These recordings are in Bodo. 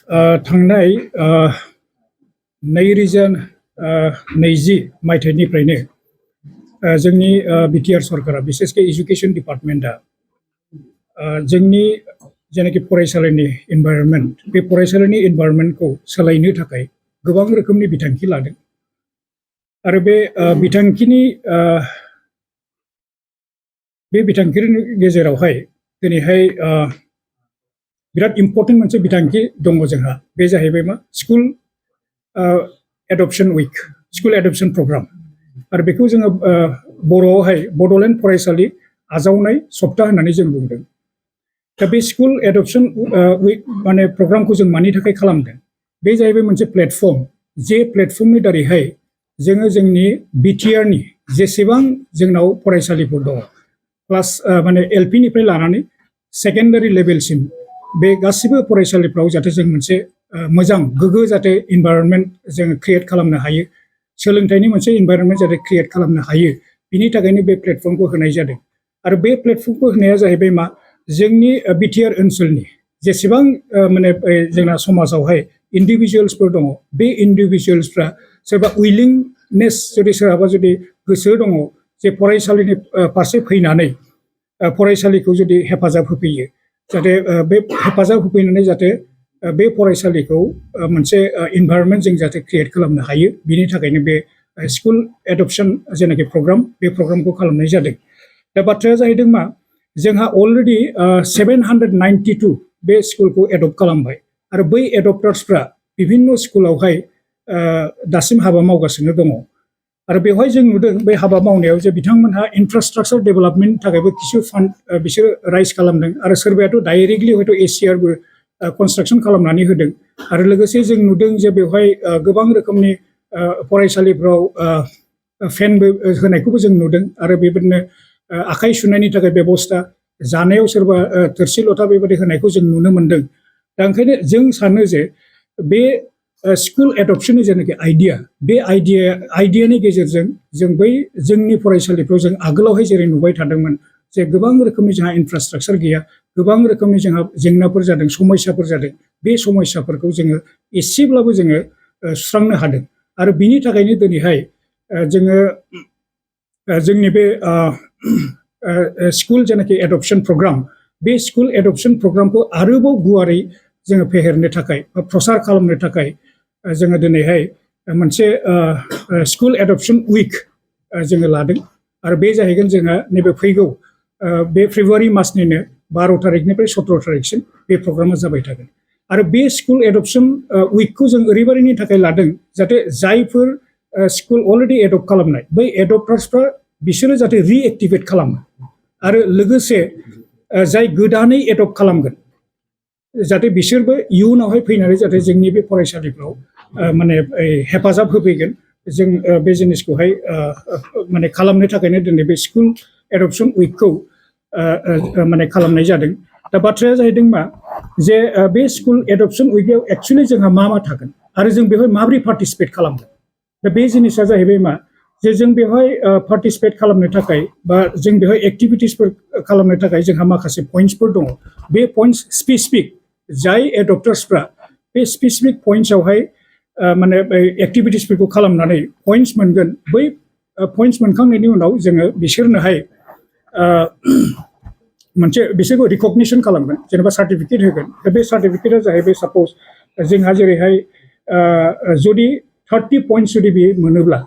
थांनाय 2020 मायथाइनिफ्रायनो जोंनि बिटिआर सरकारा बिसेसके एजुकेशन डिपार्टमेन्टआ जोंनि जेनाखि फरायसालिनि एनभायरनमेन्ट बे फरायसालिनि एनभायरनमेन्टखौ सोलायनो थाखाय गोबां रोखोमनि बिथांखि लादों आरो बे बिथांखिनि गेजेरावहाय दिनैहाय बिराद इम्पर्टेन्ट मोनसे बिथांखि दङ जोंहा बे जाहैबाय मा स्कुल एडप्शन उइक स्कुल एडप्शन प्रग्राम आरो बेखौ जोङो बर'आवहाय बड'लेण्ड फरायसालि आजावनाय सप्ता होननानै जों बुंदों दा बे स्कुल एडप्शन उइक माने प्रग्रामखौ जों मानि थाखाय खालामदों बे जाहैबाय मोनसे प्लेटफर्म जे प्लेटफर्मनि दारैहाय जोङो जोंनि बिटिआरनि जेसेबां जोंनाव फरायसालिफोर दङ क्लास माने एलपिनिफ्राय लानानै सेकेन्डारि लेभेलसिम बे गासिबो फरायसालिफ्राव जाहाथे जों मोनसे मोजां गोग्गो जाहाथे इनभायरनमेन्ट जों क्रिएट खालामनो हायो सोलोंथाइनि मोनसे इनभायरनमेन्ट जाहाथे क्रिएट खालामनो हायो बिनि थाखायनो बे प्लेटफर्मखौ होनाय जादों आरो बे प्लेटफर्मखौ होनाया जाहैबाय मा जोंनि बिटिआर ओनसोलनि जेसेबां माने जोंना समाजावहाय इन्डिभिजुवेल्सफोर दङ बे इन्डिभिजुवेल्सफ्रा सोरबा उइलिंनेस जुदि सोरहाबा जुदि गोसो दङ जे फरायसालिनि फारसे फैनानै फरायसालिखौ जुदि हेफाजाब होफैयो जाहाथे बे हेफाजाब होफैनानै जाहाथे बे फरायसालिखौ मोनसे इनभायरनमेन्ट जों जाहाथे क्रिएट खालामनो हायो बिनि थाखायनो बे स्कुल एडप्शन जेनाखि प्रग्राम बे प्रग्रामखौ खालामनाय जादों दा बाथ्राया जाहैदों मा जोंहा अलरेडि 792 बे स्कुलखौ एडप्ट खालामबाय आरो बै एडप्टार्सफ्रा बिभिन्न स्कुलावहाय दासिम हाबा मावगासिनो दङ आरो बेवहाय जों नुदों बे हाबा मावनायाव जे बिथांमोनहा इनफ्रास्ट्राक्चार डेभेलपमेन्टनि थाखायबो किसु फान्ड बिसोरो राइज खालामदों आरो सोरबायाथ' डाइरेक्टलि हयथ' एसिआरबो कनस्ट्राक्सन खालामनानै होदों आरो लोगोसे जों नुदों जे बेवहाय गोबां रोखोमनि फरायसालिफ्राव फेनबो होनायखौबो जों नुदों आरो बेबायदिनो आखाइ सुनायनि थाखाय बेबस्था जानायाव सोरबा थोरसि लथा बेबायदि होनायखौ जों नुनो मोन्दों दा ओंखायनो जों सानो जे बे स्कुल एडप्शननि जेनाखि आइडिया बे आइडियानि गेजेरजों जों बै जोंनि फरायसालिफ्राव जों आगोलावहाय जेरै नुबाय थादोंमोन जे गोबां रोखोमनि जोंहा इनफ्रास्ट्राक्चार गैया गोबां रोखोमनि जोंहा जेंनाफोर जादों समस्याफोर जादों बे समस्याफोरखौ जोङो एसेब्लाबो जोङो सुस्रांनो हादों आरो बिनि थाखायनो दिनैहाय जोङो जोंनि बे स्कुल जेनाखि एडप्शन प्रग्राम बे स्कुल एडप्शन प्रग्रामखौ आरोबाव गुवारै जोङो फेहेरनो थाखाय बा प्रसार खालामनो थाखाय जोङो दिनैहाय मोनसे स्कुल एडप्शन उइक जोङो लादों आरो बे जाहैगोन जोंहा नैबे फैगौ बे फेब्रुवारि मासनिनो 12 तारिखनिफ्राय 17 तारिखसिम बे प्रग्रामा जाबाय थागोन आरो बे स्कुल एडप्शन उइकखौ जों ओरैबायदिनि थाखाय लादों जाहाथे जायफोर स्कुल अलरेडि एडप्ट खालामनाय बै एडप्टार्सफ्रा बिसोरो जाहाथे रिएक्टिभेट खालामो आरो लोगोसे जाय गोदानै एडप्ट खालामगोन जाहाथे बिसोरबो इयुनावहाय फैनानै जाहाथे जोंनि बे फरायसालिफ्राव माने हेफाजाब होफैगोन जों बे जिनिसखौहाय माने खालामनो थाखायनो दिनै बे स्कुल एडप्शन उइकखौ माने खालामनाय जादों दा बाथ्राया जाहैदों मा जे बे स्कुल एडप्शन उइकआव एक्सुअलि जोंहा मा थागोन आरो जों बेवहाय माबोरै पार्टिसिपेट खालामगोन दा बे जिनिसा जाहैबाय मा जे जों बेवहाय पार्टिसिपेट खालामनो थाखाय बा जों बेवहाय एक्टिभिटिसफोर खालामनो थाखाय जोंहा माखासे पइन्ट्सफोर दङ बे पइन्ट्स स्पेसिफिक जाय एडप्टार्सफ्रा बे स्पेसिफिक पइन्ट्सआवहाय माने एक्टिभिटिसफोरखौ खालामनानै पइन्ट्स मोनगोन बै पइन्ट्स मोनखांनायनि उनाव जोङो बिसोरनोहाय मोनसे बिसोरखौ रिकगनिसन खालामगोन जेनेबा सार्टिफिकेट होगोन दा बे सार्टिफिकेटआ जाहैबाय साप'ज जोंहा जेरैहाय जुदि 30 पइन्ट्स जुदि बे मोनोब्ला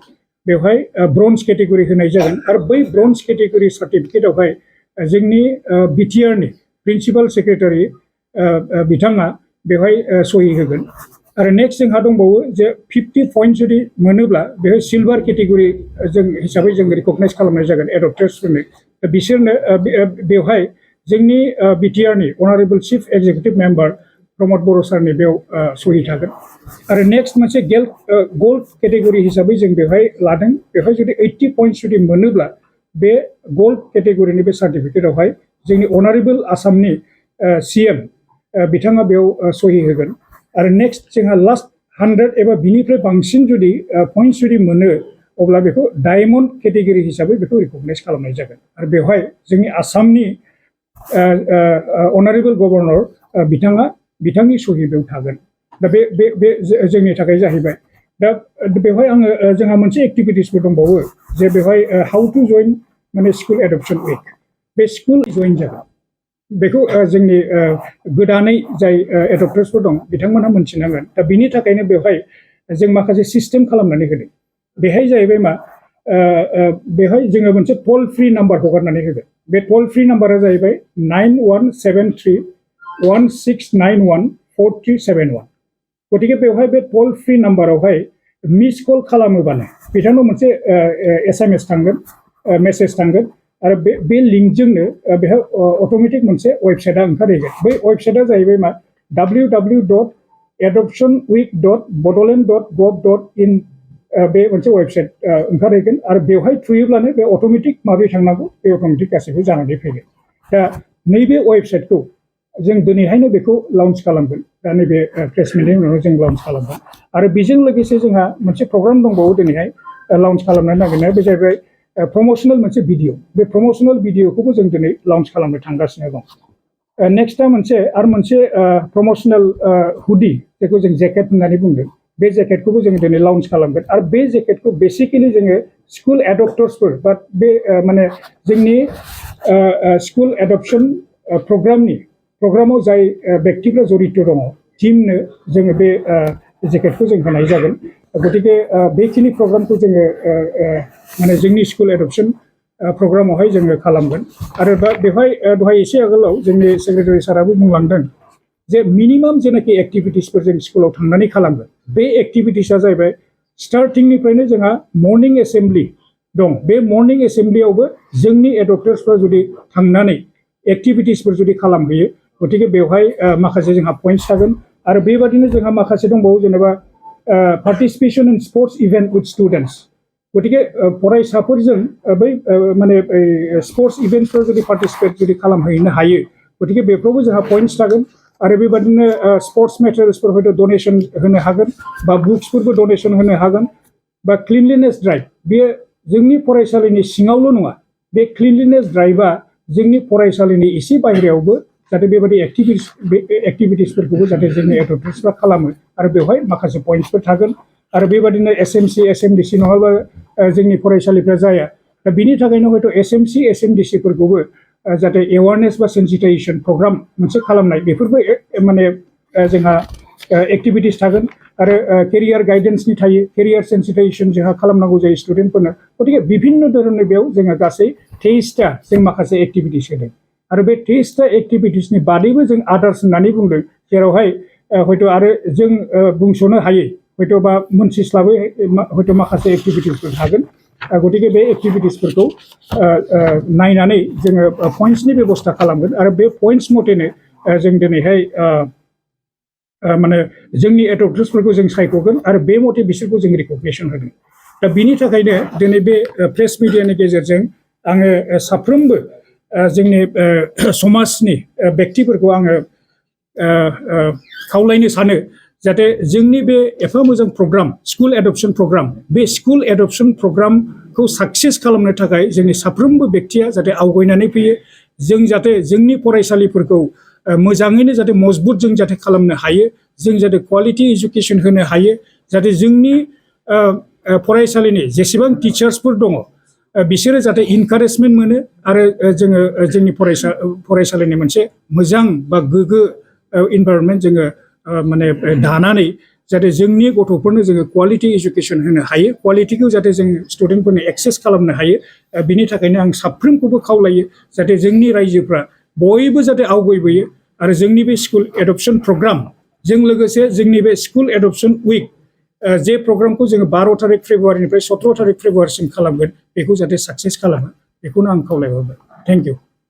बेवहाय ब्रन्ज केटेगरि होनाय जागोन आरो बै ब्रन्ज केटेगरि सार्टिफिकेटआवहाय जोंनि बिटिआरनि प्रिन्सिपाल सेक्रेटारि बिथाङा बेवहाय सहि होगोन आरो नेक्स्ट जोंहा दंबावो जे 50 पइन्ट जुदि मोनोब्ला बेवहाय सिलभार केटेगरि जों हिसाबै जों रिकगनाइज खालामनाय जागोन एडप्टार्सफोरनो बिसोरनो बेवहाय जोंनि बिटिआरनि अनारेबल चिफ एक्जिकिउटिभ मेम्बार प्रमद बर' सारनि बेयाव सहि थागोन आरो नेक्स्ट मोनसे गल्ड केटेगरि हिसाबै जों बेवहाय लादों बेवहाय जुदि 80 पइन्ट जुदि मोनोब्ला बे गल्ड केटेगरिनि बे सार्टिफिकेटआवहाय जोंनि अनारेबल आसामनि CM बिथाङा बेयाव सहि होगोन आरो नेक्स्ट जोंहा लास्ट 100 एबा बिनिफ्राय बांसिन जुदि पइन्ट्स जुदि मोनो अब्ला बेखौ डायमन्ड केटेगरि हिसाबै बेखौ रिकगनाइज खालामनाय जागोन आरो बेवहाय जोंनि आसामनि अनारेबल गभर्नर बिथांनि सहि बेयाव थागोन दा बे जोंनि थाखाय जाहैबाय दा बेवहाय आङो जोंहा मोनसे एक्टिभिटिसबो दंबावो जे बेवहाय हाउ टु जइन माने स्कुल एडप्शन उइक बे स्कुल जइन जागोन बेखौ जोंनि गोदानै जाय एडप्टार्सफोर दं बिथांमोनहा मोनथिनांगोन दा बिनि थाखायनो बेवहाय जों माखासे सिस्टेम खालामनानै होदों बेहाय जाहैबाय मा बेहाय जोङो मोनसे टल फ्रि नाम्बार हगारनानै होगोन बे टल फ्रि नाम्बारा जाहैबाय 917316914371 गतिके बेवहाय बे टल फ्रि नाम्बारावहाय मिस कल खालामोबानो बिथांनाव मोनसे SMS थांगोन मेसेज थांगोन आरो बे लिंकजोंनो बेहाय अट'मेटिक मोनसे वेबसाइटआ ओंखारहैगोन बै वेबसाइटआ जाहैबाय मा www.adoptionweek.bodoland.gov.in बे मोनसे वेबसाइट ओंखारहैगोन आरो बेवहाय थुयोब्लानो बे अट'मेटिक माबोरै थांनांगौ बे अट'मेटिक गासैबो जानानै फैगोन दा नैबे वेबसाइटखौ जों दिनैहायनो बेखौ लन्च खालामगोन दा नैबे प्रेस मिटनि उनाव जों लन्च खालामगोन आरो बेजों लोगोसे जोंहा मोनसे प्रग्राम दंबावो दिनैहाय लन्च खालामनो नागिरनाया बे जाहैबाय प्रमोशनेल मोनसे भिडिअ बे प्रमोशनेल भिडिअखौबो जों दिनै लन्च खालामनो थांगासिनो दं नेक्स्टआ मोनसे प्रमोशनेल हुडि जेखौ जों जेकेट होननानै बुंदों बे जेकेटखौबो जों दिनै लन्च खालामगोन आरो बे जेकेटखौ बेसिकेलि जोङो स्कुल एडप्टर्सफोर बा बे माने जोंनि स्कुल एडप्शन प्रग्रामाव जाय व्यक्तिफ्रा जड़ित दङ टिमनो जोङो बे जेकेटखौ जों होनाय जागोन गतिके बेखिनि प्रग्रामखौ जोङो माने जोंनि स्कुल एडप्शन प्रग्रामावहाय जोङो खालामगोन आरो बेवहाय दहाय एसे आगोलाव जोंनि सेक्रेटारि साराबो बुंलांदों जे मिनिमाम जेनाखि एक्टिभिटिसफोर जों स्कुलाव थांनानै खालामगोन बे एक्टिभिटिसआ जाहैबाय स्टार्टिंनिफ्रायनो जोंहा मर्निं एसेम्बलि दं बे मर्निं एसेम्बलियावबो जोंनि एडप्टार्सफ्रा जुदि थांनानै एक्टिभिटिसफोर जुदि खालामहैयो गतिके बेवहाय माखासे जोंहा पइन्ट्स थागोन आरो बेबादिनो जोंहा माखासे दंबावो जेनेबा participation in sports event with students गतिके फरायसाफोरजों बै माने स्पर्ट्स इभेन्ट्सफ्राव जुदि पार्टिसिपेट जुदि खालामहैनो हायो गतिके बेफ्रावबो जोंहा पइन्ट्स थागोन आरो बेबादिनो स्पर्ट्स मेटेरियल्सफोर हयथ' डनेसन होनो हागोन बा बुक्सफोरबो डनेसन होनो हागोन बा क्लिनलिनेस ड्राइभ बेयो जोंनि फरायसालिनि सिङावल' नङा बे क्लिनलिनेस ड्राइभआ जोंनि फरायसालिनि एसे बाहेरायावबो जाहाथे बेबायदि एक्टिभिटिसफोरखौबो जाहाथे जोंनि एडप्टार्सफ्रा खालामो आरो बेवहाय माखासे पइन्ट्सफोर थागोन आरो बेबादिनो SMC SMDC नङाबा जोंनि फरायसालिफ्रा जाया दा बिनि थाखायनो हयथ' SMC SMDCफोरखौबो जाहाथे एवारनेस बा सेन्सिटाइजेसन प्रग्राम मोनसे खालामनाय बेफोरबो माने जोंहा एक्टिभिटिस थागोन आरो केरियार गाइडेन्सनि थायो केरियार सेन्सिटाइजेसन जोंहा खालामनांगौ जायो स्टुडेन्टफोरनो गतिके बिभिन्न धरननि बेयाव जोङो गासै 23टा जों माखासे एक्टिभिटिस होदों आरो बे 23टा एक्टिभिटिसनि बादैबो जों आदार्स होननानै बुंदों जेरावहाय हयथ' आरो जों बुंस'नो हायै हयथ' बा मोनथिस्लाबै हयथ' माखासे एक्टिभिटिसफोर थागोन गतिके बे एक्टिभिटिसफोरखौ नायनानै जोङो पइन्ट्सनि बेबस्था खालामगोन आरो बे पइन्ट्स मथेनो जों दिनैहाय माने जोंनि एडप्टार्सफोरखौ जों सायख'गोन आरो बे मथे बिसोरखौ जों रिकगनिसन होगोन दा बिनि थाखायनो दिनै बे प्रेस मिडियानि गेजेरजों आङो साफ्रोमबो जोंनि समाजनि व्यक्तिफोरखौ आङो खावलायनो सानो जाहाथे जोंनि बे एफा मोजां प्रग्राम स्कुल एडप्शन प्रग्राम बे स्कुल एडप्शन प्रग्रामखौ साक्सेस खालामनो थाखाय जोंनि साफ्रोमबो व्यक्तिया जाहाथे आवगायनानै फैयो जों जाहाथे जोंनि फरायसालिफोरखौ मोजाङैनो जाहाथे मजबुत जों जाहाथे खालामनो हायो जों जाहाथे क्वालिटि एजुकेसन होनो हायो जाहाथे जोंनि फरायसालिनि जेसेबां टिचार्सफोर दङ बिसोरो जाहाथे इनकारेजमेन्ट मोनो आरो जोङो जोंनि फरायसालिनि मोनसे मोजां बा गोग्गो इनभाइरनमेन्ट जोङो माने दानानै जाहाथे जोंनि गथ'फोरनो जोङो क्वालिटि एजुकेसन होनो हायो क्वालिटिखौ जाहाथे जों स्टुडेन्टफोरनो एक्सेस खालामनो हायो बिनि थाखायनो आं साफ्रोमखौबो खावलायो जाहाथे जोंनि रायजोफ्रा बयबो जाहाथे आवगायबोयो आरो जोंनि बे स्कुल एडप्शन प्रग्राम जों लोगोसे जोंनि बे स्कुल एडप्शन उइक जे प्रग्रामखौ जोङो 12 तारिख फेब्रुवारिनिफ्राय 17 तारिख फेब्रुवारिसिम खालामगोन बेखौ जाहाथे साक्सेस खालामो बेखौनो आं खावलायहरबाय थेंक इउ